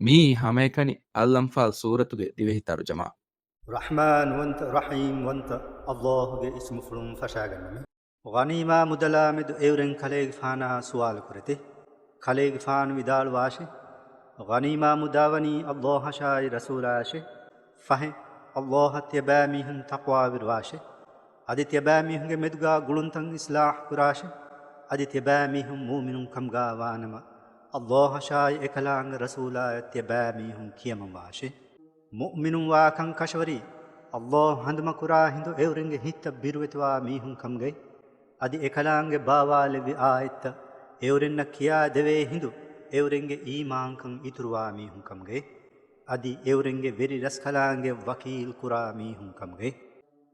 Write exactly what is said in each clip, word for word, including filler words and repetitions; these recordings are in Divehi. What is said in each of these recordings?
މިއީ ހަމައެކަނި އަލްއަންފާލް ސޫރަތުގެ ދިވެހި ތަރުޖަމާ. ރަޙްމާންވަންތަ، ރަޙީމްވަންތަ އައްލާހުގެ އިސްމުފުޅުން ފަށާގަންނަމެ. ޣަނީމާ މުދަލާމެދު އެއުރެން ކަލޭގެފާނާ ސުވާލު ކުރެތެ. ކަލޭގެފާނު ވިދާޅުވާށެ، ޣަނީމާ މުދާވަނީ އައްލާހަށާއި ރަސޫލާއަށެ. ފަހެ، އައްލާހަށް ތިޔަބައިމީހުން ތަޤްވާވެރިވާށެ. އަދި ތިޔަބައިމީހުންގެ މެދުގާ ގުޅުންތައް އިޞްލާޙު ކުރާށެ. އަދި ތިޔަބައިމީހުން މުއުމިނުން ކަމުގާ ވާނަމަ، އައްލާހަށާއި އެކަލާނގެ ރަސޫލާއަށް ތިޔަބައިމީހުން ކިޔަމަންވާށެ. މުއުމިނުން ވާކަން ކަށަވަރީ، އައްލާހު ހަނދުމަކުރާ ހިނދު އެއުރެންގެ ހިތްތައް ބިރުވެތިވާ މީހުން ކަމުގައި، އަދި އެކަލާނގެ ބާވާލެއްވި އާޔަތްތައް އެއުރެންނަށް ކިޔާ ދެވޭ ހިނދު އެއުރެންގެ އީމާންކަން އިތުރުވާ މީހުން ކަމުގައި، އަދި އެއުރެންގެ ވެރި ރަސްކަލާނގެ ވަކީލް ކުރާ މީހުން ކަމުގައި.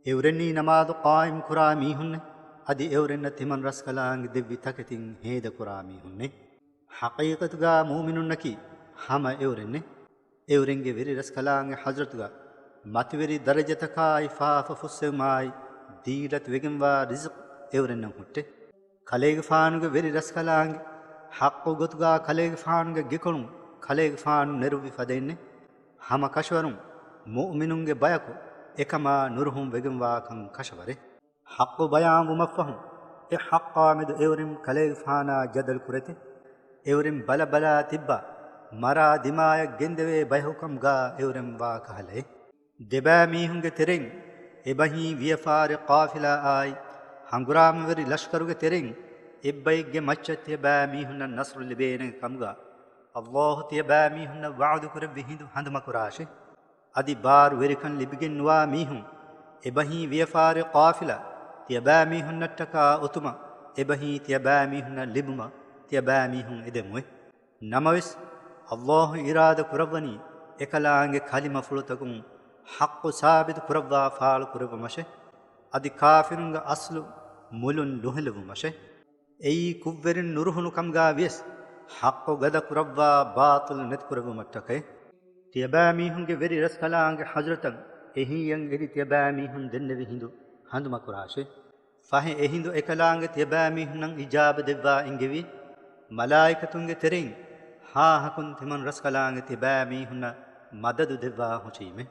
އެއުރެންނީ ނަމާދު ޤާއިމް ކުރާ މީހުންނެ، އަދި އެއުރެންނަށް ތިމަން ރަސްކަލާނގެ ދެއްވި ތަކެތިން ހޭދަ ކުރާ މީހުންނެ. ޙަޤީޤަތުގާ މުއުމިނުންނަކީ ހަމަ އެއުރެންނެ. އެއުރެންގެ ވެރި ރަސްކަލާނގެ ޙަޟްރަތުގަ މަތިވެރި ދަރަޖަތަކާއި ފާފަ ފުއްސެވުމާއި ދީލަތު ވެގެންވާ ރިޒުޤު އެއުރެންނަށް ހުއްޓެ. ކަލޭގެފާނުގެ ވެރި ރަސްކަލާނގެ ޙައްޤު ގޮތުގާ ކަލޭގެފާނުގެ ގެކޮޅުން ކަލޭގެފާނު ނެރުއްވި ފަދައިންނެ. ހަމަ ކަށަވަރުން މުއުމިނުންގެ ބަޔަކު އެކަމާ ނުރުހުން ވެގެންވާކަން ކަށަވަރެއް. ޙައްޤު ބަޔާންވުމަށްފަހު، އެ ޙައްޤާމެދު އެއުރެން ކަލޭގެފާނާ ޖަދަލު ކުރެތެ. އެއުރެން ބަލަބަލާ ތިއްބާ، މަރާ ދިމާޔަށް ގެންދެވޭ ބަޔަކުކަމުގާ އެއުރެން ވާ ކަހަލައެއް. ދެބައިމީހުންގެ ތެރެއިން އެބަހީ ވިޔަފާރި ޤާފިލާއާއި، ހަނގުރާމަވެރި ލަޝްކަރުގެ ތެރެއިން އެއްބައެއްގެ މައްޗަށް ތިޔަބައިމީހުންނަށް ނަޞްރު ލިބޭނެ ކަމުގާ، އައްލާހު ތިޔަބައިމީހުންނަށް ވަޢުދު ކުރެއްވި ހިނދު ހަނދުމަކުރާށެ. އަދި ބާރުވެރިކަން ލިބިގެން ނުވާ މީހުން، އެބަހީ ވިޔަފާރި ޤާފިލާ ތިޔަބައިމީހުންނަށްޓަކާ އޮތުމަށް، އެބަހީ ތިޔަބައިމީހުންނަށް ލިބުމަށް ތިޔަބައިމީހުން އެދެމުވެ. ނަމަވެސް، އައްލާހު އިރާދަ ކުރައްވަނީ، އެކަލާނގެ ކަލިމަފުޅުތަކުން ޙައްޤު ސާބިތު ކުރައްވާ ފާޅު ކުރެއްވުމަށެ، އަދި ކާފިރުންގެ އަސްލު މުލުން ނުހެލެވުމަށެ. އެއީ ކުށްވެރިން ނުރުހުނު ކަމުގާ ވިޔަސް، ޙައްޤު ގަދަ ކުރައްވާ ބާޠިލު ނެތި ކުރެއްވުމަށްޓަކައި. ތިޔަބައިމީހުންގެ ވެރި ރަސްކަލާނގެ ޙަޟްރަތަށް އެހީއަށް އެދި ތިޔަބައިމީހުން ދެންނެވި ހިނދު ހަނދުމަކުރާށެ. ފަހެ އެހިނދު އެކަލާނގެ ތިޔަބައިމީހުންނަށް އިޖާބަ ދެއްވާ އިންގެވީ، މަލާއިކަތުންގެ ތެރެއިން ހާހަކުން ތިމަން ރަސްކަލާނގެ ތިޔަބައިމީހުންނަށް މަދަދު ދެއްވާ ހުށީމެ.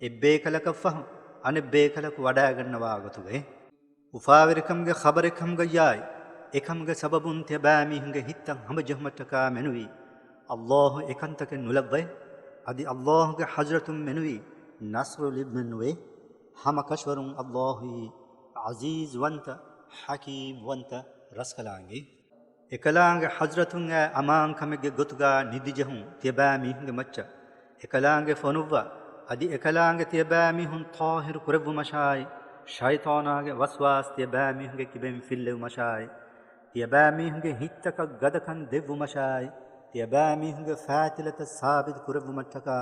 އެއްބޭކަލަކަށްފަހު އަނެއްބޭކަލަކު ވަޑައިގަންނަވާ ގޮތުގައި. އުފާވެރިކަމުގެ ޚަބަރެއް ކަމުގައްޔާއި، އެކަމުގެ ސަބަބުން ތިޔަބައިމީހުންގެ ހިތްތައް ހަމަޖެހުމަށްޓަކާ މެނުވީ، އައްލާހު އެކަންތަކެއް ނުލައްވައެ. އަދި އައްލާހުގެ ޙަޟްރަތުން މެނުވީ ނަޞްރު ލިބުމެއް ނުވޭ. ހަމަ ކަށަވަރުން އައްލާހުއީ ޢަޒީޒުވަންތަ، ޙަކީމްވަންތަ ރަސްކަލާނގެ. އެކަލާނގެ ޙަޟްރަތުން އައި އަމާންކަމެއްގެ ގޮތުގާ ނިދިޖެހުން ތިޔަބައިމީހުންގެ މައްޗަށް އެކަލާނގެ ފޮނުއްވާ، އަދި އެކަލާނގެ ތިޔަބައިމީހުން ޠާހިރު ކުރެއްވުމަށާއި، ޝައިޠާނާގެ ވަސްވާސް ތިޔަބައިމީހުންގެ ކިބައިން ފިއްލެވުމަށާއި، ތިޔަބައިމީހުންގެ ހިތްތަކަށް ގަދަކަން ދެއްވުމަށާއި، ތިޔަބައިމީހުންގެ ފާތިލަތައް ސާބިތު ކުރެއްވުމަށްޓަކާ،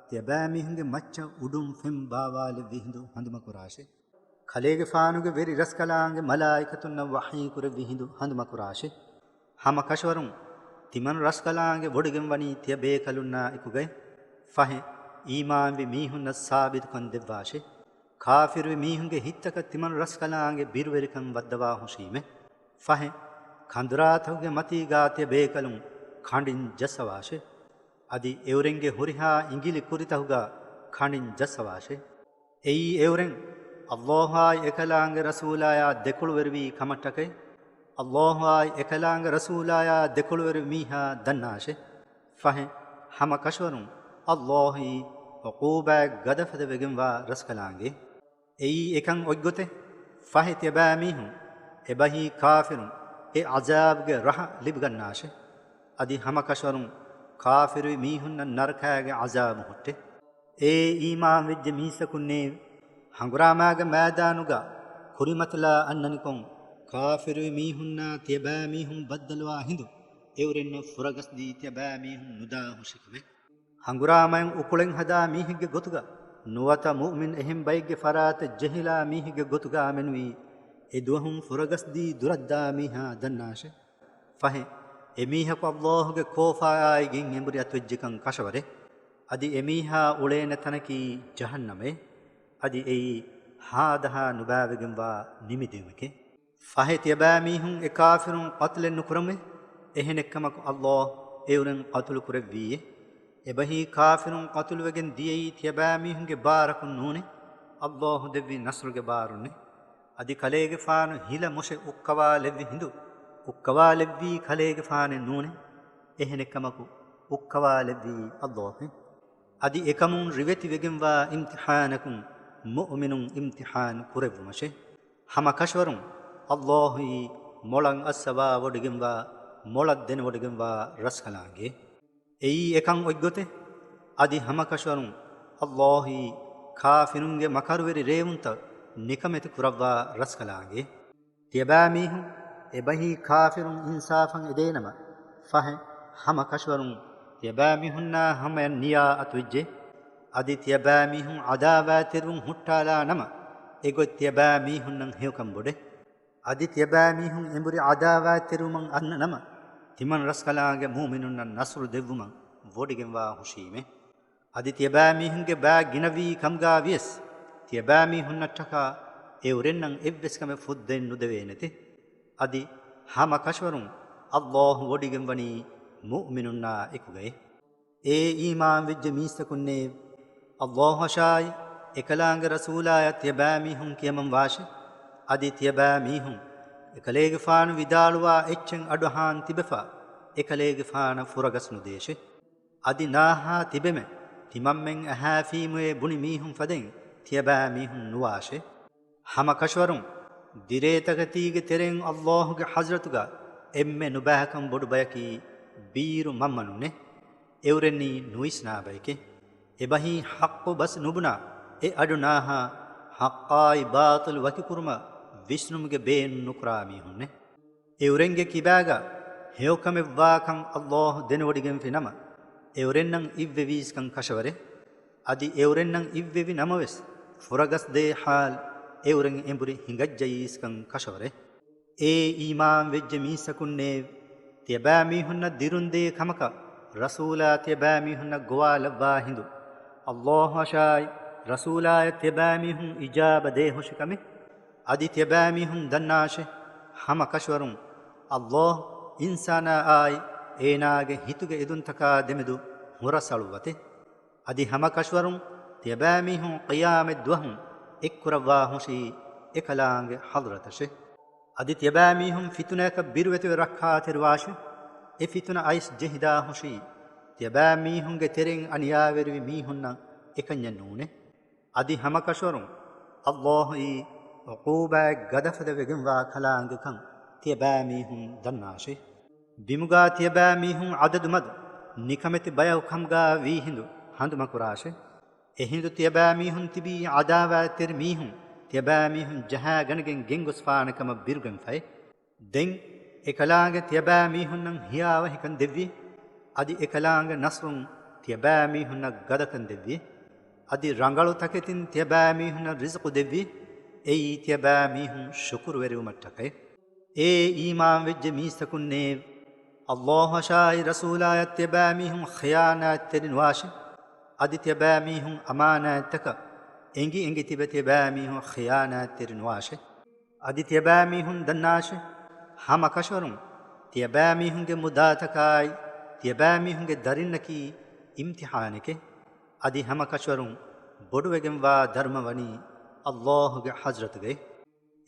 ތިޔަބައިމީހުންގެ މައްޗަށް އުޑުން ފެން ބާވާލެއްވި ހިނދު ހަނދުމަކުރާށެ. ކަލޭގެފާނުގެ ވެރި ރަސްކަލާނގެ މަލާއިކަތުންނަށް ވަޙީ ކުރެއްވި ހިނދު ހަނދުމަކުރާށެ. ހަމަ ކަށަވަރުން ތިމަން ރަސްކަލާނގެ ވޮޑިގެންވަނީ ތިޔަ ބޭކަލުންނާ އެކުގައި. ފަހެ، އީމާންވި މީހުންނަށް ސާބިތުކަން ދެއްވާށެ. ކާފިރުވި މީހުންގެ ހިތްތަކަށް ތިމަން ރަސްކަލާނގެ ބިރުވެރިކަން ވައްދަވާ ހުށީމެ. ފަހެ، ކަނދުރާތަކުގެ މަތީގާ ތިޔަ ބޭކަލުން ކަނޑިން ޖައްސަވާށެ. އަދި އެއުރެންގެ ހުރިހާ އިނގިލި ކުރިތަކުގާ ކަނޑިން ޖައްސަވާށެ. އެއީ އެއުރެން އައްލާހާއި އެކަލާނގެ ރަސޫލާޔާ ދެކޮޅުވެރިވީ ކަމަށްޓަކައި، އައްލާހާއި އެކަލާނގެ ރަސޫލާޔާ ދެކޮޅުވެރި މީހާ ދަންނާށެ. ފަހެ، ހަމަ ކަށަވަރުން އައްލާހީ ޢުޤޫބާތް ގަދަފަދަ ވެގެންވާ ރަސްކަލާނގެ. އެއީ އެކަން އޮތްގޮތެއް. ފަހެ ތިޔަބައިމީހުން އެބަހީ ކާފިރުން އެ ޢަޒާބުގެ ރަހަ ލިބިގަންނާށެ. އަދި ހަމަ ކަށަވަރުން ކާފިރުވި މީހުންނަށް ނަރަކާގެ ޢަޒާބު ހުއްޓެ. އޭ އީމާންވެއްޖެ މީސްތަކުންނޭވެ! ހަނގުރާމާގެ މައިދާނުގަ ކުރިމަތިލާ އަންނަނިކޮށް، ކާފިރުވި މީހުންނާ ތިޔަބައިމީހުން ބައްދަލުވާ ހިނދު، އެއުރެންނަށް ފުރަގަސްދީ ތިޔަބައިމީހުން ނުދާ ހުށިކަމެއް. ހަނގުރާމައިން އުކުޅެން ހަދާ މީހެއްގެ ގޮތުގަ، ނުވަތަ މުއުމިން އެހެން ބައެއްގެ ފަރާތަށް ޖެހިލާ މީހެއްގެ ގޮތުގަ މެނުވީ، އެ ދުވަހުން ފުރަގަސްދީ ދުރަށްދާ މީހާ ދަންނާށެ. ފަހެ، އެމީހަކު އައްލާހުގެ ކޯފާއާއި ގެން އެނބުރި އަތުވެއްޖެކަން ކަށަވަރެއް. އަދި އެމީހާ އުޅޭނެ ތަނަކީ ޖަހަންނަމޭ. އަދި އެއީ ހާދަހާ ނުބައިވެގެންވާ ނިމިދިއުމެކޭ. ފަހެ ތިޔަބައިމީހުން އެ ކާފިރުން ޤަތުލެއް ނުކުރަމޭ. އެހެނެއްކަމަކު އައްލާހު އެއުރެން ޤަތުލު ކުރެއްވީއޭ. އެބަހީ ކާފިރުން ޤަތުލުވެގެން ދިޔައީ ތިޔަބައިމީހުންގެ ބާރަކުން ނޫނޭ، ﷲ ދެއްވި ނަޞްރުގެ ބާރުންނޭ. އަދި ކަލޭގެފާނު ހިލަ މުށެއް އުއްކަވާލެއްވި ހިނދު، އުއްކަވާލެއްވީ ކަލޭގެފާނެއް ނޫނޭ. އެހެނެއްކަމަކު، އުއްކަވާލެއްވީ ﷲ. އަދި އެކަމުން ރިވެތިވެގެންވާ އިމްތިޙާނަކުން މުއުމިނުން އިމްތިޙާން ކުރެއްވުމަށޭ. ހަމަ ކަށަވަރުން ﷲ އީ މޮޅަށް އައްސަވާވޮޑިގެންވާ، މޮޅަށް ދެނެވޮޑިގެންވާ ރަސްކަލާނގެ. އެއީ އެކަން އޮތްގޮތެއް. އަދި ހަމަކަށަވަރުން ﷲ އީ ކާފިރުންގެ މަކަރުވެރި ރޭވުންތައް ނިކަމެތި ކުރައްވާ ރަސްކަލާނގެ. ތިޔަބައިމީހުން އެބަހީ ކާފިރުން އިންސާފަށް އެދޭނަމަ، ފަހެ، ހަމަކަށަވަރުން ތިޔަބައިމީހުންނާ ހަމަޔަށް ނިޔާ އަތުވެއްޖެ. އަދި ތިޔަބައިމީހުން ޢަދާވާތްތެރިވުން ހުއްޓާލާ ނަމަ، އެގޮތް ތިޔަބައިމީހުންނަށް ހެޔޮކަން ބޮޑޭ. އަދި ތިޔަބައިމީހުން އެނބުރި ޢަދާވާތްތެރިވުމަށް އަންނަ ނަމަ، ތިމަން ރަސްކަލާނގެ މުއުމިނުންނަށް ނަޞްރު ދެއްވުމަށް ވޮޑިގެންވާ ހުށީމޭ. އަދި ތިޔަބައިމީހުންގެ ބައި ގިނަވީ ކަމުގާ ވިޔަސް، ތިޔަބައިމީހުންނަށްޓަކާ އެއުރެންނަށް އެއްވެސް ކަމެއް ފުއްދައެއް ނުދެވޭނެތެ. އަދި ހަމަ ކަށަވަރުން ﷲ ވޮޑިގެންވަނީ މުއުމިނުންނާ އެކުގައި. އޭ އީމާންވެއްޖެ މީސްތަކުންނޭ! ﷲ އަށާއި، އެކަލާނގެ ރަސޫލާޔަށް ތިޔަބައިމީހުން ކިޔަމަން ވާށެ. އަދި ތިޔަބައިމީހުން އެކަލޭގެފާނު ވިދާޅުވާ އެއްޗެއް އަޑުއަހާން ތިބެފަ، އެކަލޭގެފާނަށް ފުރަގަސް ނުދޭށެ. އަދި ނާހާ ތިބެމެ، ތިމަންމެން އަހާފީމުއޭ ބުނި މީހުން ފަދައިން ތިޔަބައިމީހުން ނުވާށެ. ހަމަ ކަށަވަރުން ދިރޭތަކެތީގެ ތެރެއިން ﷲ ގެ ޙަޟްރަތުގަ އެންމެ ނުބައިކަން ބޮޑު ބަޔަކީ ބީރު މަންމަނުންނޭ. އެއުރެންނީ ނުވިސްނާ ބަޔެކޭ. އެބަހީ ޙައްޤު ބަސް ނުބުނާ، އެ އަޑު ނާހާ ޙައްޤާއި ބާޠިލު ވަކިކުރުމަށް ވިސްނުމުގެ ބޭނުން ނުކުރާ މީހުންނޭ. އެއުރެންގެ ކިބާގަ ހެޔޮކަމެއްވާކަން ﷲ ދެނެވޮޑިގެންފި ނަމަ، އެއުރެންނަށް އިއްވެވީސްކަން ކަށަވަރޭ. އަދި އެއުރެންނަށް އިއްވެވި ނަމަވެސް، ފުރަގަސްދޭ ޙާލް އެއުރެން އެނބުރި ހިނގައްޖައީސްކަން ކަށަވަރޭ. އޭ އީމާންވެއްޖެ މީސްތަކުންނޭ! ތިޔަބައިމީހުންނަށް ދިރުންދޭ ކަމަކަށް ރަސޫލާ ތިޔަބައިމީހުންނަށް ގޮވާލައްވާ ހިނދު، ﷲ އަށާއި، ރަސޫލާޔަށް ތިޔަބައިމީހުން އިޖާބަ ދޭހުށި ކަމެއް. އަދި ތިޔަބައިމީހުން ދަންނާށެ، ހަމަ ކަށަވަރުން ﷲ އިންސާނާއާއި އޭނާގެ ހިތުގެ އެދުންތަކާ ދެމެދު ހުރަސްއަޅުއްވަތެ. އަދި ހަމަ ކަށަވަރުން ތިޔަބައިމީހުން ޤިޔާމަތް ދުވަހު އެއްކުރައްވާ ހުށީ އެކަލާނގެ ޙަޟްރަތަށެ. އަދި ތިޔަބައިމީހުން ފިތުނަޔަކަށް ބިރުވެތިވެ ރައްކާތެރިވާށެ. އެ ފިތުނަ އައިސް ޖެހިދާ ހުށީ ތިޔަބައިމީހުންގެ ތެރެއިން އަނިޔާވެރިވި މީހުންނަށް އެކަންޏެއް ނޫނޭ. އަދި ހަމަ ކަށަވަރުން ﷲ އީ ޢުޤޫބާތް ގަދަފަދަ ވެގެންވާ ކަލާނގެކަން ތިޔަބައިމީހުން ދަންނާށޭ. ބިމުގާ ތިޔަބައިމީހުން ޢަދަދު މަދު ނިކަމެތި ބަޔަކު ކަމުގާ ވީ ހިނދު ހަނދުމަކުރާށޭ. އެހިނދު ތިޔަބައިމީހުން ތިބީ ޢަދާވާތްތެރި މީހުން ތިޔަބައިމީހުން ޖަހާގަނެގެން ގެންގޮސްފާނެ ކަމަށް ބިރުގެންފައި. ދެން އެކަލާނގެ ތިޔަބައިމީހުންނަށް ހިޔާވަހިކަން ދެއްވި. އަދި އެކަލާނގެ ނަޞްރުން ތިޔަބައިމީހުންނަށް ގަދަކަން ދެއްވި. އަދި ރަނގަޅު ތަކެތިން ތިޔަބައިމީހުންނަށް ރިޒުޤު ދެއްވި. އެއީ ތިޔަބައިމީހުން ޝުކުރުވެރިވުމަށްޓަކައި. އޭ އީމާންވެއްޖެ މީސްތަކުންނޭ! ﷲ އަށާއި ރަސޫލާޔަށް ތިޔަބައިމީހުން ޚިޔާނާތްތެރި ނުވާށެ. އަދި ތިޔަބައިމީހުން އަމާނާތްތަކަށް އެނގި އެނގި ތިބެ ތިޔަބައިމީހުން ޚިޔާނާތްތެރި ނުވާށެ. އަދި ތިޔަބައިމީހުން ދަންނާށެ، ހަމަ ކަށަވަރުން ތިޔަބައިމީހުންގެ މުދާތަކާއި ތިޔަބައިމީހުންގެ ދަރިންނަކީ އިމްތިޙާނެކޭ. އަދި ހަމަ ކަށަވަރުން ބޮޑުވެގެންވާ ދަރުމަ ވަނީ ﷲ ގެ ޙަޟްރަތުގައި.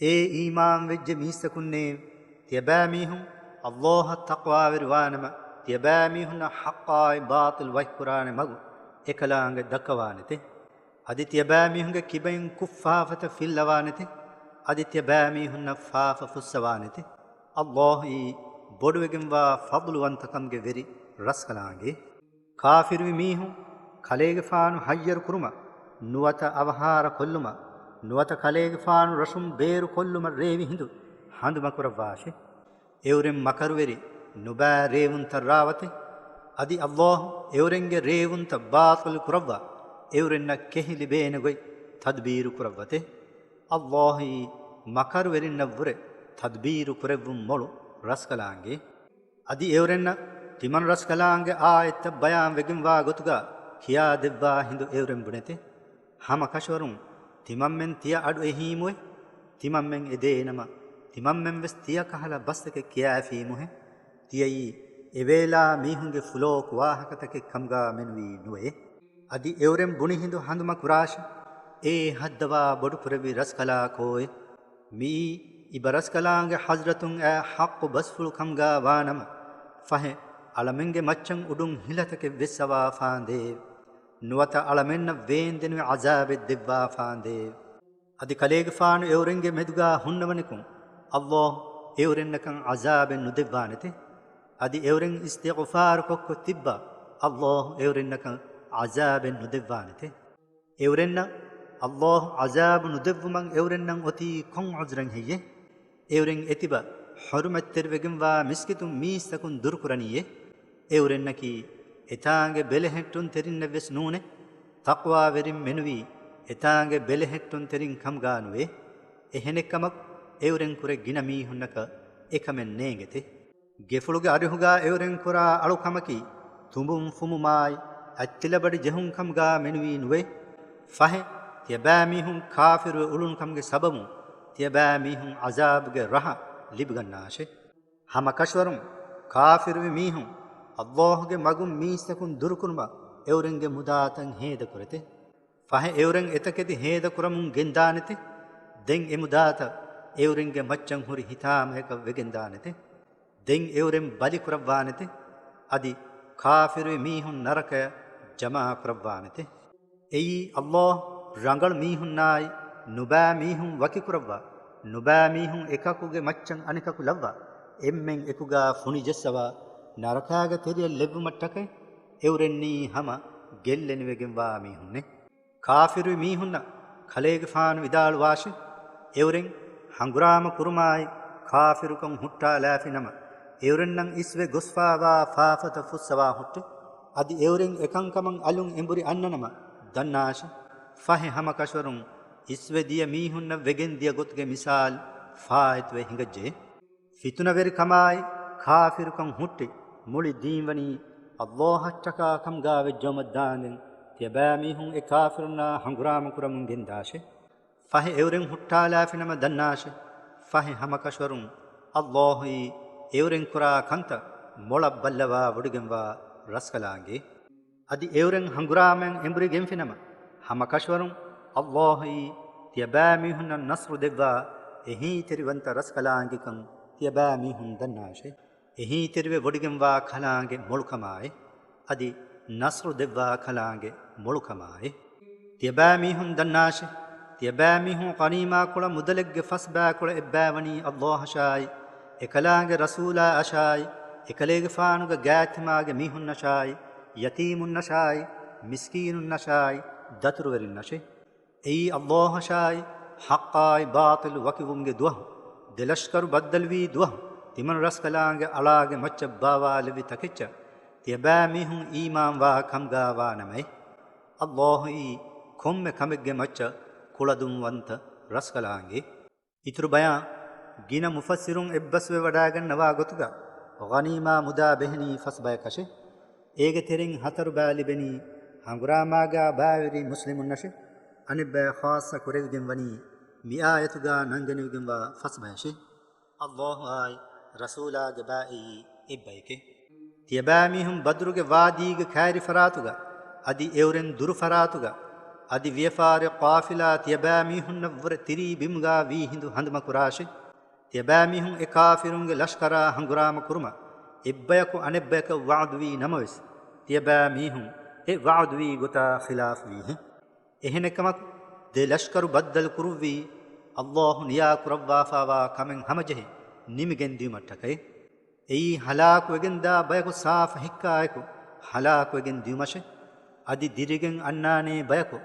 އޭ އީމާންވެއްޖެ މީސްތަކުންނޭ! ތިޔަބައިމީހުން ﷲ އަށް ތަޤްވާވެރިވާނަމަ، ތިޔަބައިމީހުންނަށް ޙައްޤާއި ބާޠިލް ވަކިކުރާނެ މަގު އެކަލާނގެ ދައްކަވާނެތެ. އަދި ތިޔަބައިމީހުންގެ ކިބައިން ކުށްފާފަތައް ފިއްލަވާނެތެ. އަދި ތިޔަބައިމީހުންނަށް ފާފަ ފުއްސަވާނެތެ. ﷲ އީ ބޮޑުވެގެންވާ ފަޟްލުވަންތަކަމުގެ ވެރި ރަސްކަލާނގެ. ކާފިރުވި މީހުން ކަލޭގެފާނު ހައްޔަރު ކުރުމަށް، ނުވަތަ އަވަހާރަ ކޮށްލުމަށް، ނުވަތަ ކަލޭގެފާނު ރަށުން ބޭރު ކޮށްލުމަށް ރޭވި ހިނދު ހަނދުމަކުރައްވާށެ. އެއުރެން މަކަރުވެރި ނުބައި ރޭވުންތައް ރާވަތެ. އަދި ﷲ އެއުރެންގެ ރޭވުންތައް ބާޠިލު ކުރައްވާ، އެއުރެންނަށް ކެހި ލިބޭނެ ގޮތް ތަދުބީރު ކުރައްވަތެ. ﷲ އީ މަކަރުވެރިންނަށްވުރެ ތަދުބީރު ކުރެއްވުން މޮޅު ރަސްކަލާނގެ. އަދި އެއުރެންނަށް ތިމަން ރަސްކަލާނގެ އާޔަތްތައް ބަޔާން ވެގެންވާ ގޮތުގަ ކިޔާ ދެއްވާ ހިނދު އެއުރެން ބުނެތެ. ހަމަ ކަށަވަރުން ތިމަންމެން ތިޔަ އަޑު އެހީމުއެ. ތިމަންމެން އެދޭނަމަ، ތިމަންމެން ވެސް ތިޔަ ކަހަލަ ބަސްތަކެއް ކިޔާފީމުހެ. ތިޔައީ އެވޭލާ މީހުންގެ ފުލޯކު ވާހަކަތަކެއް ކަމުގާ މެނުވީ ނުވޭ. އަދި އެއުރެން ބުނި ހިނދު ހަނދުމަ ކުރާށި، އޭ ހައްދަވާ ބޮޑުކުރެއްވި ރަސްކަލާކޯއެ! މިއީ އިބަރަސްކަލާނގެ ޙަޟްރަތުން އައި ޙައްޤު ބަސްފުޅު ކަމުގާ ވާނަމަ، ފަހެ، އަޅަމެންގެ މައްޗަށް އުޑުން ހިލަތަކެއް ވެއްސަވާފާނދޭވެ! ނުވަތަ އަޅަމެންނަށް ވޭންދެނިވި ޢަޒާބެއް ދެއްވާފާނދޭވެ! އަދި ކަލޭގެފާނު އެއުރެންގެ މެދުގާ ހުންނަވަނިކުން، ﷲ އެއުރެންނަކަށް ޢަޒާބެއް ނުދެއްވާނެތެ. އަދި އެއުރެން އިސްތިޣުފާރު ކޮށްކޮށް ތިއްބާ، ﷲ އެއުރެންނަކަށް ޢަޒާބެއް ނުދެއްވާނެތެ. އެއުރެންނަށް ﷲ ޢަޒާބު ނުދެއްވުމަށް އެއުރެންނަށް އޮތީ ކޮން ޢުޛުރެއް ހެއްޔެ؟ އެއުރެން އެތިބަ ޙުރުމަތްތެރިވެގެންވާ މިސްކިތުން މީސްތަކުން ދުރުކުރަނީއޭ. އެއުރެންނަކީ އެތާނގެ ބެލެހެއްޓުންތެރިންނެއްވެސް ނޫނޭ. ތަޤްވާވެރިން މެނުވީ އެތާނގެ ބެލެހެއްޓުންތެރިން ކަމުގާ ނުވޭ. އެހެނެއްކަމަކު އެއުރެން ކުރެ ގިނަ މީހުންނަކަށް އެކަމެއް ނޭނގެތެ. ގެފުޅުގެ އަރިހުގާ އެއުރެން ކުރާ އަޅުކަމަކީ ތުނބުން ފުމުމާއި، އަތްތިލަބަޑި ޖެހުން ކަމުގާ މެނުވީ ނުވޭ. ފަހެ، ތިޔަބައިމީހުން ކާފިރުވެ އުޅުނު ކަމުގެ ސަބަބުން، ތިޔަބައިމީހުން ޢަޒާބުގެ ރަހަ ލިބިގަންނާށޭ. ހަމަކަށަވަރުން ކާފިރުވި މީހުން ﷲ ގެ މަގުން މީސްތަކުން ދުރުކުރުމަށް އެއުރެންގެ މުދާތައް ހޭދަކުރެތެ. ފަހެ އެއުރެން އެތަކެތި ހޭދަކުރަމުން ގެންދާނެތެ. ދެން އެ މުދާތައް އެއުރެންގެ މައްޗަށް ހުރި ހިތާމަޔަކަށް ވެގެންދާނެތެ. ދެން އެއުރެން ބަލިކުރައްވާނެތެ. އަދި ކާފިރުވި މީހުން ނަރަކަޔަށް ޖަމާކުރައްވާނެތެ. އެއީ ﷲ ރަނގަޅު މީހުންނާއި ނުބައި މީހުން ވަކިކުރައްވާ، ނުބައި މީހުން އެކަކުގެ މައްޗަށް އަނެކަކު ލައްވާ، އެންމެން އެކުގާ ފުނިޖައްސަވާ، ނަރަކާގެ ތެރެއަށް ލެއްވުމަށްޓަކައި އެއުރެންނީ ހަމަ ގެއްލެނިވެގެންވާ މީހުންނޭ. ކާފިރުވި މީހުންނަށް ކަލޭގެފާނު ވިދާޅުވާށި، އެއުރެން ހަނގުރާމަ ކުރުމާއި ކާފިރުކަން ހުއްޓާލާފިނަމަ، އެއުރެންނަށް އިސްވެ ގޮސްފާވާ ފާފަތައް ފުއްސަވާ ހުއްޓެ. އަދި އެއުރެން އެކަންކަމަށް އަލުން އެނބުރި އަންނަނަމަ ދަންނާށި، ފަހެ ހަމަކަށަވަރުން އިސްވެ ދިޔަ މީހުންނަށް ވެގެން ދިޔަ ގޮތުގެ މިސާލު ފާއިތުވެ ހިނގައްޖެ. ފިތުނަވެރިކަމާއި ކާފިރުކަން ހުއްޓި، މުޅި ދީންވަނީ ﷲ އަށްޓަކާ ކަމުގާ ވެއްޖައުމަށް ދާންދެން، ތިޔަބައިމީހުން އެ ކާފިރުންނާ ހަނގުރާމަ ކުރަމުން ގެންދާށޭ. ފަހެ އެއުރެން ހުއްޓާލާފިނަމަ ދަންނާށޭ. ފަހެ ހަމަކަށަވަރުން ﷲ އީ އެއުރެން ކުރާ ކަންތައް މޮޅަށް ބައްލަވާ ވޮޑިގެންވާ ރަސްކަލާނގެ. އަދި އެއުރެން ހަނގުރާމައިން އެނބުރި ގެންފިނަމަ، ހަމަކަށަވަރުން ﷲ އީ ތިޔަބައިމީހުންނަށް ނަޞްރު ދެއްވާ އެހީތެރިވަންތަ ރަސްކަލާނގެކަން ތިޔަބައިމީހުން ދަންނާށޭ. އެހީތެރިވެ ވޮޑިގެންވާ ކަލާނގެ މޮޅުކަމާއި، އަދި ނަޞްރު ދެއްވާ ކަލާނގެ މޮޅުކަމާއި. ތިޔަބައިމީހުން ދަންނާށޭ، ތިޔަބައިމީހުން ޣަނީމާ ކުޅަ މުދަލެއްގެ ފަސްބައިކުޅަ އެއްބައިވަނީ ﷲ އަށާއި، އެކަލާނގެ ރަސޫލާ އަށާއި، އެކަލޭގެފާނުގެ ގާތްތިމާގެ މީހުންނަށާއި، ޔަތީމުންނަށާއި، މިސްކީނުންނަށާއި، ދަތުރުވެރިންނަށޭ. އެއީ ﷲ އަށާއި، ޙައްޤާއި ބާޠިލު ވަކިވުމުގެ ދުވަހު، ދެލަޝްކަރު ބައްދަލުވީ ދުވަހު، ތިމަން ރަސްކަލާނގެ އަޅާގެ މައްޗަށް ބާވާލެއްވި ތަކެއްޗަށް ތިޔަބައިމީހުން އީމާންވާ ކަމުގާ ވާނަމައޭ. ﷲ އީ ކޮންމެ ކަމެއްގެ މައްޗަށް ކުޅަދުންވަންތަ ރަސްކަލާނގެ. އިތުރު ބަޔާން، ގިނަ މުފައްސިރުން އެއްބަސްވެވަޑައިގަންނަވާ ގޮތުގަ، ޣަނީމާ މުދާ ބެހެނީ ފަސް ބަޔަކަށެ. އޭގެ ތެރެއިން ހަތަރު ބަޔަށް ލިބެނީ ހަނގުރާމާގާ ބައިވެރި މުސްލިމުންނަށެ. އަނެއް ބަޔަށް ޚާއްޞަ ކުރެވިގެން ވަނީ މި އާޔަތުގާ ނަންގަނެވިގެންވާ ފަސް ބަޔަށެ. ﷲ އާއި ރަސޫލާގެ ބައި އެއީ އެއްބަޔެކެ. ތިޔަބައިމީހުން ބަދުރުގެ ވާދީގެ ކައިރި ފަރާތުގަ، އަދި އެއުރެން ދުރު ފަރާތުގަ، އަދި ވިޔަފާރި ޤާފިލާ ތިޔަބައިމީހުންނަށްވުރެ ތިރީ ބިމުގާ ވީ ހިނދު ހަނދުމަ ކުރާށި. ތިޔަބައިމީހުން އެ ކާފިރުންގެ ލަޝްކަރާ ހަނގުރާމަ ކުރުމަށް އެއްބަޔަކު އަނެއްބަޔަކަށް ވަޢުދުވީ ނަމަވެސް، ތިޔަބައިމީހުން އެ ވަޢުދުވީ ގޮތާ ޚިލާފުވީހެ. އެހެނެއްކަމަކު، ދެ ލަޝްކަރު ބައްދަލު ކުރުއްވީ، ﷲ ނިޔާ ކުރައްވާފާވާ ކަމެއް ހަމަޖެހި ނިމިގެން ދިޔުމަށްޓަކައި. އެއީ ހަލާކުވެގެންދާ ބަޔަކު ސާފަ ހިއްކާއެކު ހަލާކުވެގެން ދިޔުމަށެ. އަދި ދިރިގެން އަންނާނޭ ބަޔަކު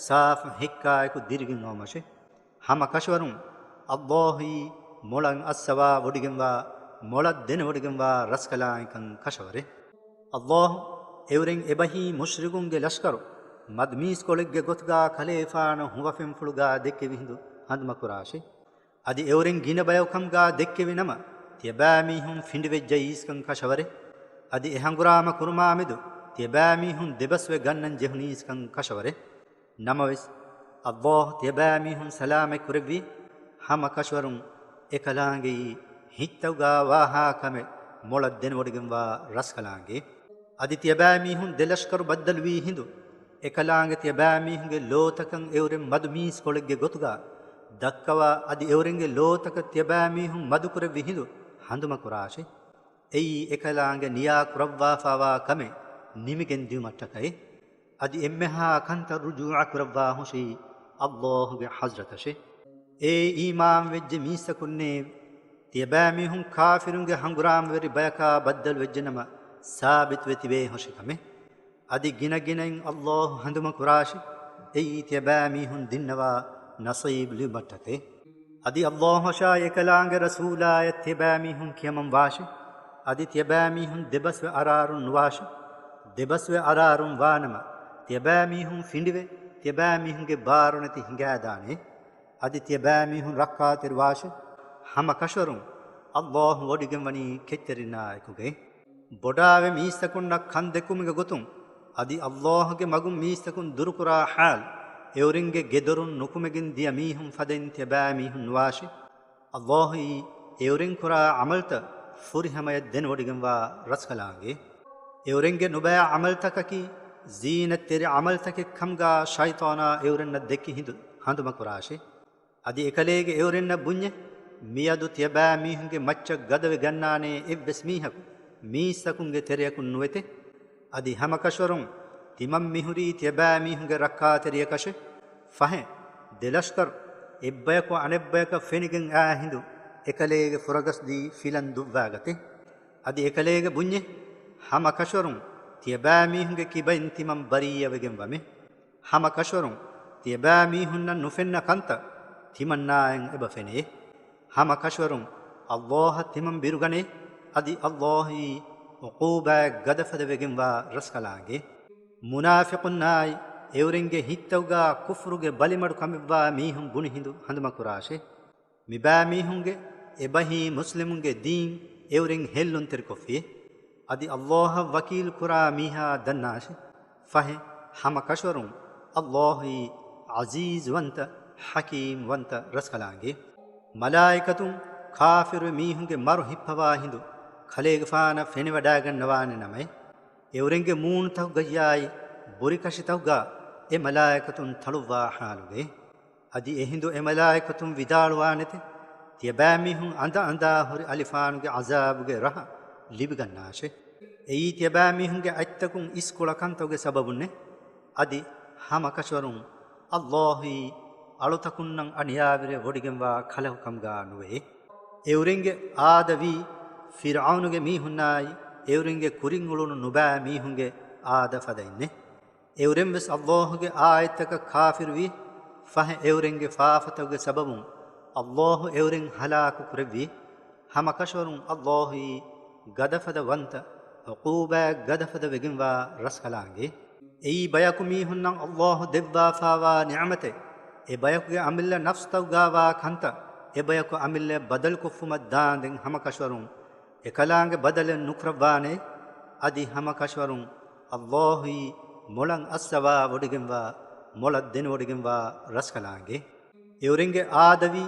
ސާފަ ހިއްކާއެކު ދިރިގެން އައުމަށެ. ހަމަ ކަށަވަރުން، ﷲ އީ މޮޅަށް އައްސަވާ ވޮޑިގެންވާ، މޮޅަށް ދެނެވޮޑިގެންވާ ރަސްކަލާނގެކަން ކަށަވަރެއް. ﷲ އެއުރެން އެބަހީ މުޝްރިކުންގެ ލަޝްކަރު މަދުމީސްކޮޅެއްގެ ގޮތުގާ ކަލޭފާނު ހުވަފެންފުޅުގާ ދެއްކެވި ހިނދު ހަނދުމަކުރާށި. އަދި އެއުރެން ގިނަ ބަޔަކު ކަމުގާ ދެއްކެވި ނަމަ، ތިޔަބައިމީހުން ފިނޑިވެއްޖައީސްކަން ކަށަވަރެއް. އަދި އެ ހަނގުރާމަ ކުރުމާމެދު ތިޔަބައިމީހުން ދެބަސްވެ ގަންނަން ޖެހުނީސްކަން ކަށަވަރެއް. ނަމަވެސް، ﷲ ތިޔަބައިމީހުން ސަލާމަތް ކުރެއްވީ، ހަމަ ކަށަވަރުން އެކަލާނގެއީ ހިތްތަކުގާ ވާހާ ކަމެއް މޮޅަށް ދެނެވޮޑިގެންވާ ރަސްކަލާނގެ. އަދި ތިޔަބައިމީހުން ދެލަޝްކަރު ބައްދަލުވީ ހިނދު، އެކަލާނގެ ތިޔަބައިމީހުންގެ ލޯތަކަށް އެއުރެން މަދު މީސްކޮޅެއްގެ ގޮތުގަ ދައްކަވާ، އަދި އެއުރެންގެ ލޯތަކަށް ތިޔަބައިމީހުން މަދުކުރެއްވި ހިނދު ހަނދުމަކުރާށި. އެއީ އެކަލާނގެ ނިޔާ ކުރައްވާފާވާ ކަމެއް ނިމިގެން ދިޔުމަށްޓަކައި. އަދި އެންމެހާ ކަންތައް ރުޖޫޢަ ކުރައްވާ ހުށީ ﷲ ގެ ޙަޟްރަތަށެ. އޭ އީމާންވެއްޖެ މީސްތަކުންނޭ! ތިޔަބައިމީހުން ކާފިރުންގެ ހަނގުރާމަވެރި ބަޔަކާ ބައްދަލުވެއްޖެނަމަ، ސާބިތުވެ ތިބޭ ހުށި ކަމެއް. އަދި ގިނަގިނައިން ﷲ ހަނދުމަކުރާށި، އެއީ ތިޔަބައިމީހުން ދިންނަވާ ނަޞީބު ލިބުމަށްޓަކައި. އަދި ﷲ އަށާ އެކަލާނގެ ރަސޫލާޔަށް ތިޔަބައިމީހުން ކިޔަމަން ވާށި. އަދި ތިޔަބައިމީހުން ދެބަސްވެ އަރާރުން ނުވާށި. ދެބަސްވެ އަރާރުން ވާނަމަ، ތިޔަބައިމީހުން ފިނޑިވެ، ތިޔަބައިމީހުންގެ ބާރުނެތި ހިނގާދާނެ. އަދި ތިޔަބައިމީހުން ރައްކާތެރިވާށި. ހަމަ ކަށަވަރުން ﷲ ވޮޑިގެންވަނީ ކެތްތެރިންނާ އެކުގައި. ބޮޑާވެ މީސްތަކުންނަށް ކަން ދެކުމުގެ ގޮތުން، އަދި ﷲ ގެ މަގުން މީސްތަކުން ދުރުކުރާ ޙާލު، އެއުރެންގެ ގެދޮރުން ނުކުމެގެން ދިޔަ މީހުން ފަދައިން ތިޔަބައިމީހުން ނުވާށި. ﷲ އީ އެއުރެން ކުރާ ޢަމަލުތައް ފުރިހަމަޔަށް ދެނެވޮޑިގެންވާ ރަސްކަލާނގެ. އެއުރެންގެ ނުބައި ޢަމަލުތަކަކީ ޒީނަތްތެރި ޢަމަލުތަކެއް ކަމުގާ ޝައިޠާނާ އެއުރެންނަށް ދެއްކި ހިނދު ހަނދުމަކުރާށި. އަދި އެކަލޭގެ އެއުރެންނަށް ބުންޏެ، މިއަދު ތިޔަބައިމީހުންގެ މައްޗަށް ގަދަވެ ގަންނާނޭ އެއްވެސް މީހަކު މީސްތަކުންގެ ތެރެއަކުން ނުވެތެ. އަދި ހަމަކަށަވަރުން ތިމަން މިހުރީ ތިޔަބައިމީހުންގެ ރައްކާތެރިޔަކަށެ. ފަހެ، ދެލަޝްކަރު، އެއްބަޔަކު އަނެއްބަޔަކަށް ފެނިގެން އާ ހިނދު އެކަލޭގެ ފުރަގަސްދީ ފިލަން ދުއްވާގަތެ. އަދި އެކަލޭގެ ބުންޏެ، ހަމަކަށަވަރުން ތިޔަބައިމީހުންގެ ކިބައިން ތިމަން ބަރީއަވެގެން ވަމެ. ހަމަ ކަށަވަރުން ތިޔަބައިމީހުންނަށް ނުފެންނަ ކަންތައް ތިމަންނާއަށް އެބަ ފެނޭ. ހަމަ ކަށަވަރުން ﷲ އަށް ތިމަން ބިރުގަނޭ، އަދި ﷲ އީ ޢުޤޫބާތް ގަދަފަދަ ވެގެންވާ ރަސްކަލާނގެ. މުނާފިޤުންނާއި އެއުރެންގެ ހިތްތަކުގާ ކުފުރުގެ ބަލިމަޑު ކަމެއްވާ މީހުން ބުނި ހިނދު ހަނދުމަކުރާށޭ. މިބައިމީހުންގެ އެބަހީ މުސްލިމުންގެ ދީން އެއުރެން ހެއްލުންތެރިކޮށްފި. އަދި ﷲ އަށް ވަކީލު ކުރާ މީހާ ދަންނާށި. ފަހެ، ހަމަ ކަށަވަރުން ﷲ އީ ޢަޒީޒުވަންތަ، ޙަކީމްވަންތަ ރަސްކަލާނގެ. މަލާއިކަތުން ކާފިރު މީހުންގެ މަރު ހިއްޕަވާ ހިނދު ކަލޭގެފާނަށް ފެނިވަޑައިގަންނަވާނެ ނަމަ، އެއުރެންގެ މޫނުތަކުގައްޔާއި ބުރިކަށިތަކުގަ އެ މަލާއިކަތުން ތަޅުއްވާ ޙާލުގައި. އަދި އެހިނދު އެ މަލާއިކަތުން ވިދާޅުވާނެތެ، ތިޔަބައިމީހުން އަނދަ އަނދާ ހުރި އަލިފާނުގެ ޢަޒާބުގެ ރަހަ ލިބިގަންނާށެ. އެއީ ތިޔަބައިމީހުންގެ އަތްތަކުން އިސްކޮޅަކަންތަކުގެ ސަބަބުންނެ. އަދި ހަމަ ކަށަވަރުން ﷲ އީ އަޅުތަކުންނަށް އަނިޔާވެރި ވޮޑިގެންވާ ކަލަކު ކަމުގާ ނުވޭ. އެއުރެންގެ އާދަވީ ފިރްޢައުނުގެ މީހުންނާއި އެއުރެންގެ ކުރިން އުޅުނު ނުބައި މީހުންގެ އާދަ ފަދައިންނެ. އެއުރެން ވެސް ﷲ ގެ އާޔަތްތަކަށް ކާފިރުވި، ފަހެ އެއުރެންގެ ފާފަތަކުގެ ސަބަބުން ﷲ އެއުރެން ހަލާކު ކުރެއްވި. ހަމަ ކަށަވަރުން ﷲ އީ ގަދަފަދަ ވަންތަ، ޢުޤޫބާތް ގަދަފަދަ ވެގެންވާ ރަސްކަލާނގެ. އެއީ ބަޔަކު މީހުންނަށް ﷲ ދެއްވާފާވާ ނިޢުމަތެއް، އެ ބަޔަކުގެ އަމިއްލަ ނަފްސްތަކުގާވާ ކަންތައް އެ ބަޔަކު އަމިއްލައަށް ބަދަލުކޮށްފުމަށް ދާންދެން ހަމަ ކަށަވަރުން އެކަލާނގެ ބަދަލެއް ނުކުރައްވާނެ. އަދި ހަމަ ކަށަވަރުން ﷲ އީ މޮޅަށް އައްސަވާ ވޮޑިގެންވާ، މޮޅަށް ދެނެވޮޑިގެންވާ ރަސްކަލާނގެ. އެއުރެންގެ އާދަވީ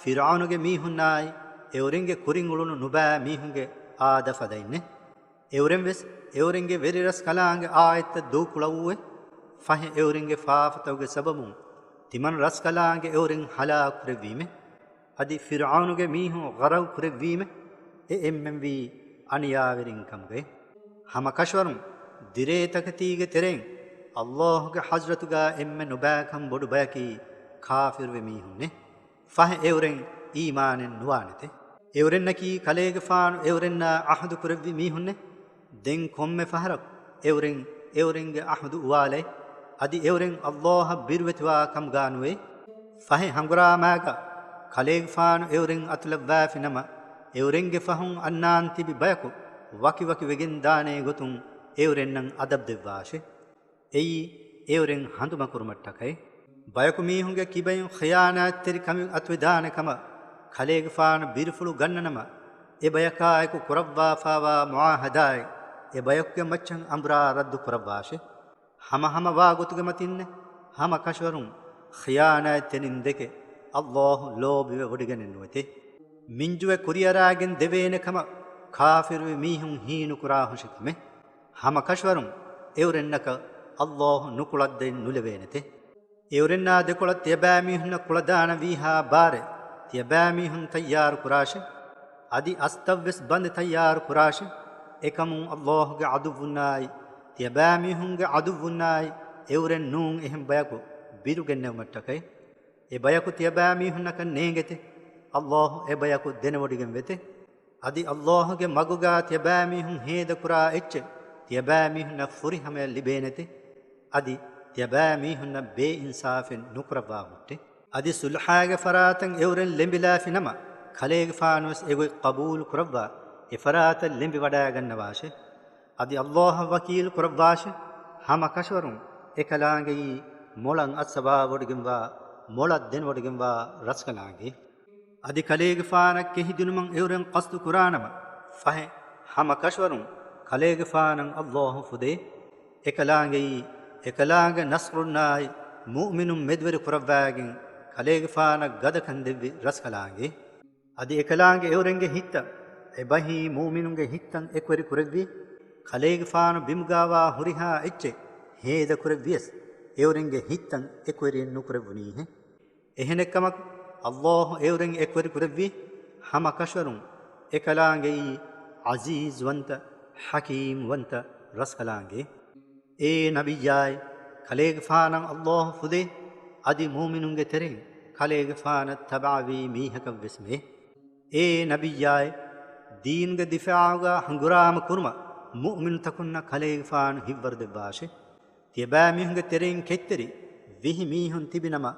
ފިރްޢައުނުގެ މީހުންނާއި އެއުރެންގެ ކުރިން އުޅުނު ނުބައި މީހުންގެ އާދަ ފަދައިންނެ. އެއުރެން ވެސް އެއުރެންގެ ވެރިރަސްކަލާނގެ އާޔަތްތައް ދޫކުޅައުއެ. ފަހެ އެއުރެންގެ ފާފަތަކުގެ ސަބަބުން ތިމަން ރަސްކަލާނގެ އެއުރެން ހަލާކު ކުރެއްވީމެ. އަދި ފިރްޢައުނުގެ މީހުން ޣަރަޤު ކުރެއްވީމެ. އެ އެންމެންވީ އަނިޔާވެރިން ކަމުގައި. ހަމަ ކަށަވަރުން ދިރޭ ތަކެތީގެ ތެރެއިން ﷲ ގެ ޙަޟްރަތުގާ އެންމެ ނުބައިކަން ބޮޑު ބަޔަކީ ކާފިރުވި މީހުންނެ. ފަހެ އެއުރެން އީމާނެއް ނުވާނެތެ. އެއުރެންނަކީ ކަލޭގެފާނު އެއުރެންނާ ޢަހުދު ކުރެއްވި މީހުންނެ. ދެން ކޮންމެ ފަހަރަކު އެއުރެން އެއުރެންގެ ޢަހުދު އުވާލައި، އަދި އެއުރެން ﷲ އަށް ބިރުވެތިވާ ކަމުގާ ނުވެ. ފަހެ ހަނގުރާމާގަ ކަލޭގެފާނު އެއުރެން އަތުލައްވާފި ނަމަ، އެއުރެންގެ ފަހުން އަންނާން ތިބި ބަޔަކު ވަކިވަކި ވެގެން ދާނޭ ގޮތުން އެއުރެންނަށް އަދަބު ދެއްވާށެ. އެއީ އެއުރެން ހަނދުމަކުރުމަށްޓަކައި. ބަޔަކު މީހުންގެ ކިބައިން ޚިޔާނާތްތެރި ކަމެއް އަތުވެދާނެ ކަމަށް ކަލޭގެފާނު ބިރުފުޅު ގަންނަނަމަ، އެ ބަޔަކާއެކު ކުރައްވާފާވާ މުޢާހަދާއެއް އެ ބަޔަކުގެ މައްޗަށް އަނބުރާ ރައްދު ކުރައްވާށެ. ހަމަ ހަމަ ވާގޮތުގެ މަތިންނެ. ހަމަ ކަށަވަރުން ޚިޔާނާތްތެރިން ދެކެ ﷲ ލޯބިވެ ވޮޑިގަނެއް ނުވެތެ. މިންޖުވެ ކުރިއަރާގެން ދެވޭނެ ކަމަށް ކާފިރުވި މީހުން ހީނުކުރާ ހުށިކަމެއް. ހަމަކަށަވަރުން އެއުރެންނަކަށް ﷲ ނުކުޅައްދައެއް ނުލެވޭނެތެ. އެއުރެންނާ ދެކޮޅަށް ތިޔަބައިމީހުންނަށް ކުޅަދާނަވީހާ ބާރެއް ތިޔަބައިމީހުން ތައްޔާރު ކުރާށެ. އަދި އަސްތައްވެސް ބަނދެއް ތައްޔާރު ކުރާށެ. އެކަމުން ﷲގެ ޢަދުއްވުންނާއި، ތިޔަބައިމީހުންގެ ޢަދުއްވުންނާއި އެއުރެން ނޫން އެހެން ބަޔަކު ބިރުގެންނެވުމަށްޓަކައި. އެ ބަޔަކު ތިޔަބައިމީހުންނަކަށް ނޭނގެތެ. ﷲ އެ ބަޔަކު ދެނެވޮޑިގެން ވެތެ. އަދި ﷲގެ މަގުގާ ތިޔަބައިމީހުން ހޭދަކުރާ އެއްޗެއް ތިޔަބައިމީހުންނަށް ފުރިހަމަޔަށް ލިބޭނެތެ. އަދި ތިޔަބައިމީހުންނަށް ބޭއިންސާފެއް ނުކުރައްވާ ހުއްޓެ. އަދި ޞުލްޙާގެ ފަރާތަށް އެއުރެން ލެނބިލާފި ނަމަ، ކަލޭގެފާނުވެސް އެގޮތް ޤަބޫލު ކުރައްވާ، އެފަރާތަށް ލެނބިވަޑައިގަންނަވާށެ. އަދި ﷲއަށް ވަކީލު ކުރައްވާށެ. ހަމަ ކަށަވަރުން އެކަލާނގެއީ މޮޅަށް އައްސަވާވޮޑިގެންވާ، މޮޅަށް ދެނެވޮޑިގެންވާ ރަސްކަލާނގެ. އަދި ކަލޭގެފާނަށް ކެހިދިނުމަށް އެއުރެން ޤަޞްދު ކުރާނަމަ، ފަހެ، ހަމަ ކަށަވަރުން ކަލޭގެފާނަށް ﷲ ފުދޭ. އެކަލާނގެއީ، އެކަލާނގެ ނަޞްރުންނާއި މުއުމިނުން މެދުވެރި ކުރައްވާގެން، ކަލޭގެފާނަށް ގަދަކަން ދެއްވި ރަސްކަލާނގެ. އަދި އެކަލާނގެ އެއުރެންގެ ހިތްތައް އެބަހީ މުއުމިނުންގެ ހިތްތައް އެކުވެރި ކުރެއްވި، ކަލޭގެފާނު ބިމުގާވާ ހުރިހާ އެއްޗެއް ހޭދަ ކުރެއްވިޔަސް، އެއުރެންގެ ހިތްތައް އެކުވެރިއެއް ނުކުރެއްވުނީހެ. އެހެނެއްކަމަކު، ﷲ އެއުރެން އެކުވެރި ކުރެއްވި. ހަމަ ކަށަވަރުން އެކަލާނގެއީ ޢަޒީޒްވަންތަ، ޙަކީމްވަންތަ ރަސްކަލާނގެ. އޭ ނަބިއްޔާއޭ، ކަލޭގެފާނަށް ﷲ ފުދޭ، އަދި މުއުމިނުންގެ ތެރެއިން ކަލޭގެފާނަށް ތަބަޢަވީ މީހަކަށްވެސް މެ. އޭ ނަބިއްޔާއޭ، ދީނުގެ ދިފާޢުގާ ހަނގުރާމަ ކުރުމަށް މުއުމިނުތަކުންނަށް ކަލޭގެފާނު ހިއްވަރު ދެއްވާށެ. ތިޔަބައިމީހުންގެ ތެރެއިން ކެތްތެރި ވިހި މީހުން ތިބިނަމަ،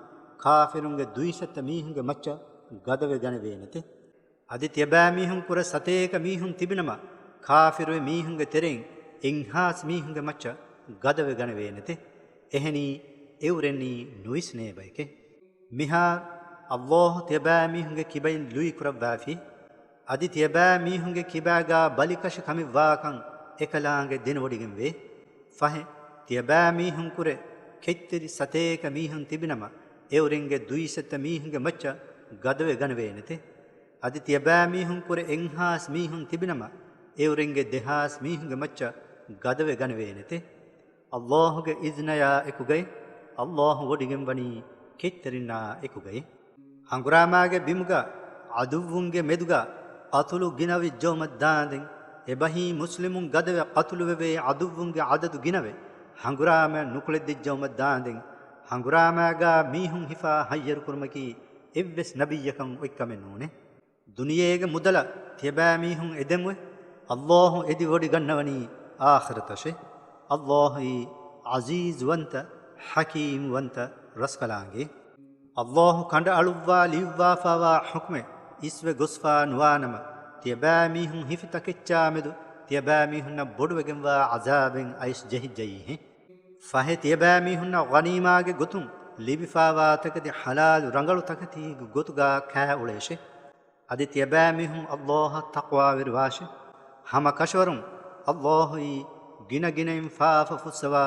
ކާފިރުންގެ ދުއިސައްތަ މީހުންގެ މައްޗަށް ގަދަވެ ގަނެވޭނެތެ. އަދި ތިޔަބައިމީހުން ކުރެ ސަތޭކަ މީހުން ތިބިނަމަ، ކާފިރުވި މީހުންގެ ތެރެއިން އެއްހާސް މީހުންގެ މައްޗަށް ގަދަވެ ގަނެވޭނެތެ. އެހެނީ، އެއުރެންނީ ނުވިސްނޭ ބަޔެކެ. މިހާރު ﷲ ތިޔަބައިމީހުންގެ ކިބައިން ލުއި ކުރައްވާފި، އަދި ތިޔަބައިމީހުންގެ ކިބާގާ ބަލިކަށި ކަމެއްވާކަން އެކަލާނގެ ދެނެވޮޑިގެންވޭ. ފަހެ، ތިޔަބައިމީހުން ކުރެ ކެތްތެރި ސަތޭކަ މީހުން ތިބިނަމަ، އެއުރެންގެ ދުއިސައްތަ މީހުންގެ މައްޗަށް ގަދަވެ ގަނެވޭނެތެ. އަދި ތިޔަބައިމީހުން ކުރެ އެއްހާސް މީހުން ތިބިނަމަ، އެއުރެންގެ ދެހާސް މީހުންގެ މައްޗަށް ގަދަވެ ގަނެވޭނެތެ. ﷲގެ އިޒްނަޔާ އެކުގައި، ﷲ ވޮޑިގެންވަނީ ކެތްތެރިންނާ އެކުގައި. ހަނގުރާމާގެ ބިމުގަ ޢަދުއްވުންގެ މެދުގަ ޤަތުލު ގިނަވެއްޖައުމަށް ދާނދެން، އެބަހީ މުސްލިމުން ގަދަވެ ޤަތުލުވެވޭ ޢަދުއްވުންގެ ޢަދަދު ގިނަވެ، ހަނގުރާމައަށް ނުކުޅެދިއްޖައުމަށް ދާނދެން، ހަނގުރާމާގާ މީހުން ހިފާ ހައްޔަރުކުރުމަކީ އެއްވެސް ނަބިއްޔަކަށް އޮތްކަމެއް ނޫނޭ. ދުނިޔޭގެ މުދަލަށް ތިޔަބައިމީހުން އެދެމުވެ، ﷲ އެދިވޮޑިގަންނަވަނީ އާޚިރަތަށެ. ﷲއީ ޢަޒީޒުވަންތަ، ޙަކީމުވަންތަ ރަސްކަލާނގެ. ﷲ ކަނޑައަޅުއްވާ ލިޔުއްވާފާވާ ޙުކުމެއް އިސްވެ ގޮސްފާ ނުވާނަމަ، ތިޔަބައިމީހުން ހިފި ތަކެއްޗާ މެދު ތިޔަބައިމީހުންނަށް ބޮޑުވެގެންވާ ޢަޒާބެއް އައިސް ޖެހިއްޖައީހެ. ފަހެ ތިޔަބައިމީހުންނަށް ޣަނީމާގެ ގޮތުން ލިބިފާވާ ތަކެތި ޙަލާލު ރަނގަޅު ތަކެތީގެ ގޮތުގާ ކާއުޅޭށެ. އަދި ތިޔަބައިމީހުން ﷲއަށް ތަޤްވާވެރިވާށެ. ހަމަ ކަށަވަރުން ﷲއީ ގިނަގިނައިން ފާފަ ފުއްސަވާ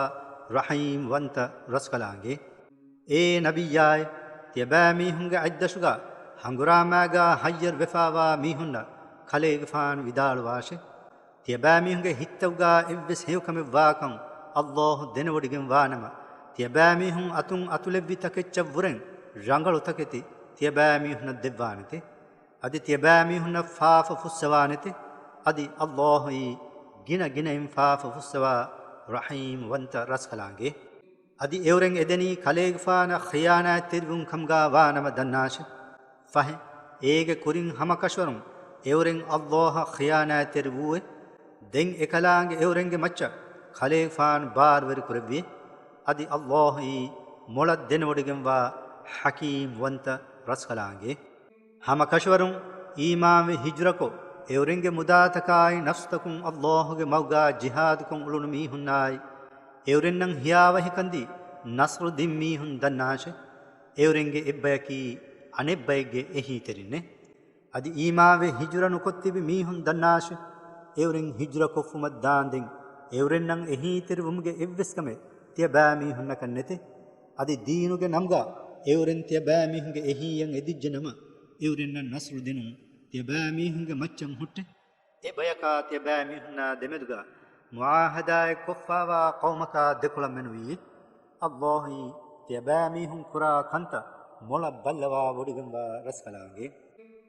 ރަޙީމް ވަންތަ ރަސްކަލާނގެ. އޭ ނަބިއްޔާއޭ، ތިޔަބައިމީހުންގެ އަތްދަށުގާ ހަނގުރާމާގާ ހައްޔަރު ވެފާވާ މީހުންނަށް ކަލޭގެފާނު ވިދާޅުވާށެ. ތިޔަބައިމީހުންގެ ހިތްތަކުގާ އެއްވެސް ހެޔޮކަމެއް ވާކަން ﷲ ދެނެވޮޑިގެން ވާނަމަ، ތިޔަބައިމީހުން އަތުން އަތުލެއްވި ތަކެއްޗަށްވުރެން ރަނގަޅު ތަކެތި ތިޔަބައިމީހުންނަށް ދެއްވާނެތެ. އަދި ތިޔަބައިމީހުންނަށް ފާފަ ފުއްސަވާނެތެ. އަދި ﷲއީ ގިނަ ގިނައިން ފާފަ ފުއްސަވާ ރަޙީމް ވަންތަ ރަސްކަލާނގެ. އަދި އެއުރެން އެދެނީ ކަލޭގެފާނަށް ޚިޔާނާތްތެރިވުން ކަމުގާ ވާނަމަ ދަންނާށެ. ފަހެ، އޭގެ ކުރިން ހަމަ ކަށަވަރުން އެއުރެން ﷲއަށް ޚިޔާނާތްތެރި ވޫއެ. ދެން އެކަލާނގެ އެއުރެންގެ މައްޗަށް ކަލޭގެފާނު ބާރުވެރި ކުރެއްވިއެ. އަދި ﷲއީ މޮޅަށް ދެނެވޮޑިގެންވާ ޙަކީމް ވަންތަ ރަސްކަލާނގެ. ހަމަ ކަށަވަރުން އީމާންވެ ހިޖުރަކޮށް، އެއުރެންގެ މުދާތަކާއި ނަފްސުތަކުން ﷲގެ މަގުގާ ޖިހާދުކޮށް އުޅުނު މީހުންނާއި، އެއުރެންނަށް ހިޔާވަހިކަންދީ ނަޞްރު ދިން މީހުން ދަންނާށެ. އެއުރެންގެ އެއްބަޔަކީ އަނެއްބައެއްގެ އެހީތެރިންނެއް. އަދި އީމާންވެ ހިޖުރަ ނުކޮށްތިބި މީހުން ދަންނާށެ. އެއުރެން ހިޖުރަކޮށްފުމަށް ދާންދެން، އެއުރެންނަށް އެހީތެރިވުމުގެ އެއްވެސްކަމެއް ތިޔަބައިމީހުންނަކަށް ނެތެ. އަދި ދީނުގެ ނަމުގާ އެއުރެން ތިޔަބައިމީހުންގެ އެހީއަށް އެދިއްޖެ ނަމަ، އެއުރެންނަށް ނަޞްރު ދިނުން ތިޔަބައިމީހުންގެ މައްޗަށް ހުއްޓެ. އެބަޔަކާ ތިޔަބައިމީހުންނާ ދެމެދުގަ މުޢާހަދާއެއް ކޮށްފާވާ ޤައުމަކާ ދެކޮޅަށް މެނުވީ، ﷲ އީ ތިޔަބައިމީހުން ކުރާ ކަންތައް މޮޅަށް ބައްލަވާ ވޮޑިގެންވާ ރަސްކަލާނގެ.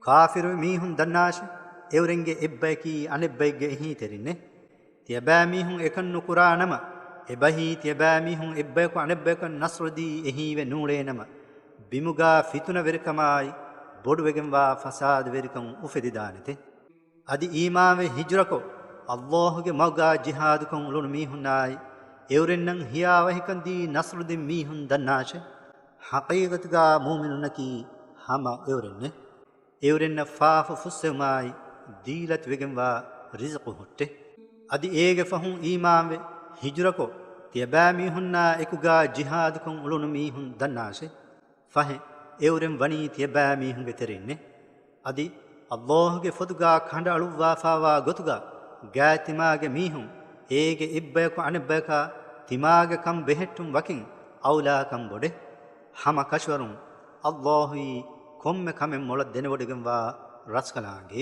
ކާފިރު މީހުން ދަންނާށެ، އެއުރެންގެ އެއްބަޔަކީ އަނެއްބައެއްގެ އެހީތެރިންނޭ. ތިޔަބައިމީހުން އެކަން ނުކުރާ ނަމަ، އެބަހީ ތިޔަބައިމީހުން އެއްބަޔަކު އަނެއްބަޔަކަށް ނަޞްރުދީ އެހީވެ ނޫޅޭ ނަމަ، ބިމުގާ ފިތުނަވެރިކަމާއި، ބޮޑުވެގެންވާ ފަސާދަވެރިކަން އުފެދިދާނެތެ. އަދި އީމާންވެ ހިޖުރަކޮށް، ﷲ ގެ މަގުގާ ޖިހާދުކޮށް އުޅުނު މީހުންނާއި، އެއުރެންނަށް ހިޔާވަހިކަން ދީ ނަޞްރު ދިން މީހުން ދަންނާށެ. ޙަޤީޤަތުގާ މުއުމިނުންނަކީ ހަމަ އެއުރެންނޭ. އެއުރެންނަށް ފާފަ ފުއްސެވުމާއި، ދީލަތިވެގެންވާ ރިޒުޤު ހުއްޓޭ. އަދި އޭގެ ފަހުން އީމާންވެ، ހިޖުރަކޮށް، ތިޔަބައިމީހުންނާ އެކުގާ ޖިހާދުކޮށް އުޅުނު މީހުން ދަންނާށެ. ފަހެ، އެއުރެން ވަނީ ތިޔަބައިމީހުންގެ ތެރެއިންނޭ. އަދި ﷲ ގެ ފޮތުގާ ކަނޑައަޅުއްވާފާވާ ގޮތުގާ، ގާތްތިމާގެ މީހުން އޭގެ އެއްބަޔަކު އަނެއްބަޔަކާ ތިމާގެ ކަން ބެހެއްޓުން ވަކިން އައުލާކަން ބޮޑޭ. ހަމަ ކަށަވަރުން ﷲ އީ ކޮންމެ ކަމެއް މޮޅަށް ދެނެވޮޑިގެންވާ ރަސްކަލާނގެ.